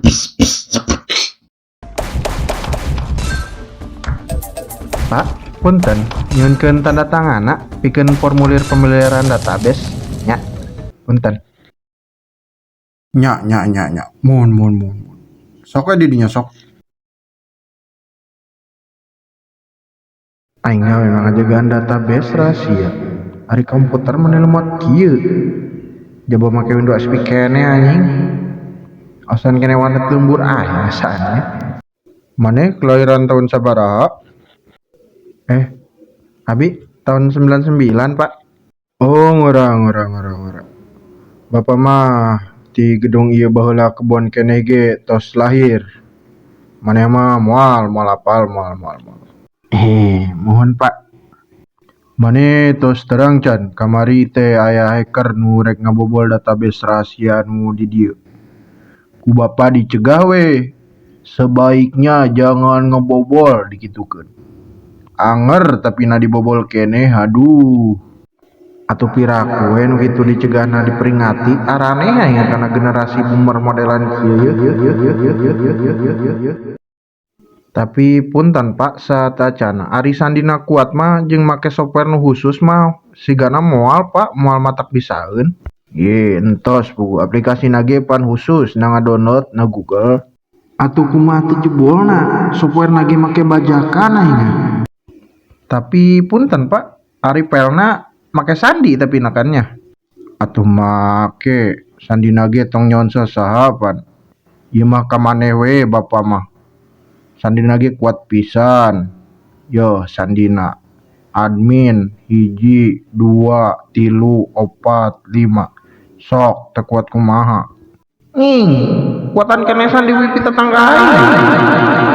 Pak, punten, nyuhunkeun tanda tanganna pikeun formulir pemeliharaan database nya. Punten. Nya nya nya nya. Mohon mohon mohon. Mohon. Sok we di dinya, sok. Aing memang ngajagaan database rahasia. Ari komputer meni lemot kieu. Jaba make Windows XP keneh, anjing. Asan keneh warnet lembur aing asaannya. Maneh kelahiran tahun sabaraha? Eh, abi tahun 99, Pak. Oh, ngora ngora ngora ngora. Bapak mah di gedung ieu baheula kebon keneh ge tos lahir. Maneh mah moal moal apal, moal moal moal. Eh, mohon, Pak. Maneh tos terang can kamari teh aya hacker nu rek ngabobol database rahasia nu di dieu? Ku bapak dicegah we. Sebaiknya jangan ngebobol, dikitukeun. Anger tapi na dibobol keneh, aduh. Atuh piraku we nu kitu dicegahna, diperingati, araneh aya kana generasi boomer modelan kieu. Tapi punten, Pak, sateuacanna ari sandina kuat mah jeung make software nu khusus mah sigana moal, Pak, moal matak bisaeun. Ye, entos puguh, aplikasina ge pan khusus na ngadownload na Google. Atuh kumaha teu jebolna, softwarena ge make bajakan aing. Tapi punten, Pak, ari filena make sandi tapi na kan nya. Atuh make sandina ge tong nyaon sasaha pan. Ieu mah ka maneh we bapa mah. Sandina ge kuat pisan. Yoh, sandina admin 1 2 3 4 5. Sok teu kuat kumaha? Nging, kuatan keneh sandi wifi tetangga aing.